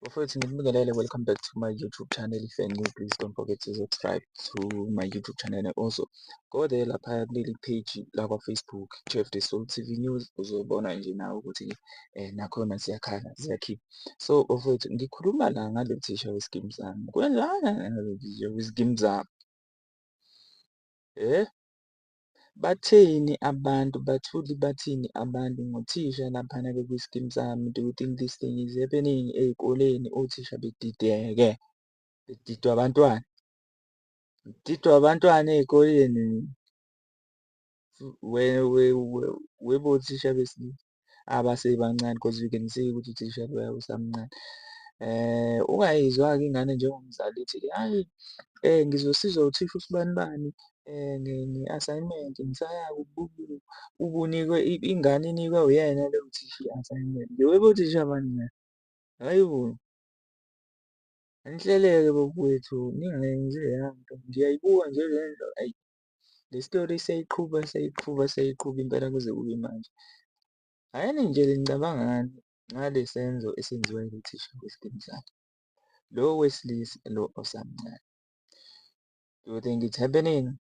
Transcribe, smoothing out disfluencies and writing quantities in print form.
Bafowethu, nginibingelele, welcome back to my YouTube channel. If you're new, please don't forget to subscribe to my YouTube channel and also go there laphaya kuleli page lakwa-Facebook, Jeff The Soul TV News, uzobona nje nawe ukuthi nakhona siyakhala, siyakhipha. So bafowethu, ngikhuluma la ngalo thisha wesikimu sami. Kwenzakala ngalo thisha wesikimu sami? Eh? Bathini abantu, bathuli, bathini abantu ngothisha laphana-ke kwi-Skeem Saam? Do you think this thing is happening ey'koleni, othisha bedideke, bedidwa abantwana, bedidwa abantwana ey'koleni? Webothisha besilisa abasebancane, because you can see ukuthi uthisha loya usamncane. Ungayizwa-ke ingane njengomzali ithi, "Hhayi, ngizosizwa uthisha usibanibani nge-assignment ngisaya ubunikwe ingane inikwe uyena loyo thisha i-assignment." Webothisha abancane, hhayi bo! Anihleleke bafowethu, ningayenzi leya nto. Ngiyayibuka nje le nto, ayi, le story siyayiqhuba, siyayiqhuba, siyayiqhuba impela kuze kube manje. Ake ningitshele, nicabangani ngale senzo esenziwa yilo thisha wesikimu sami, lo wesilisa lo osamncane? Do you think it's happening?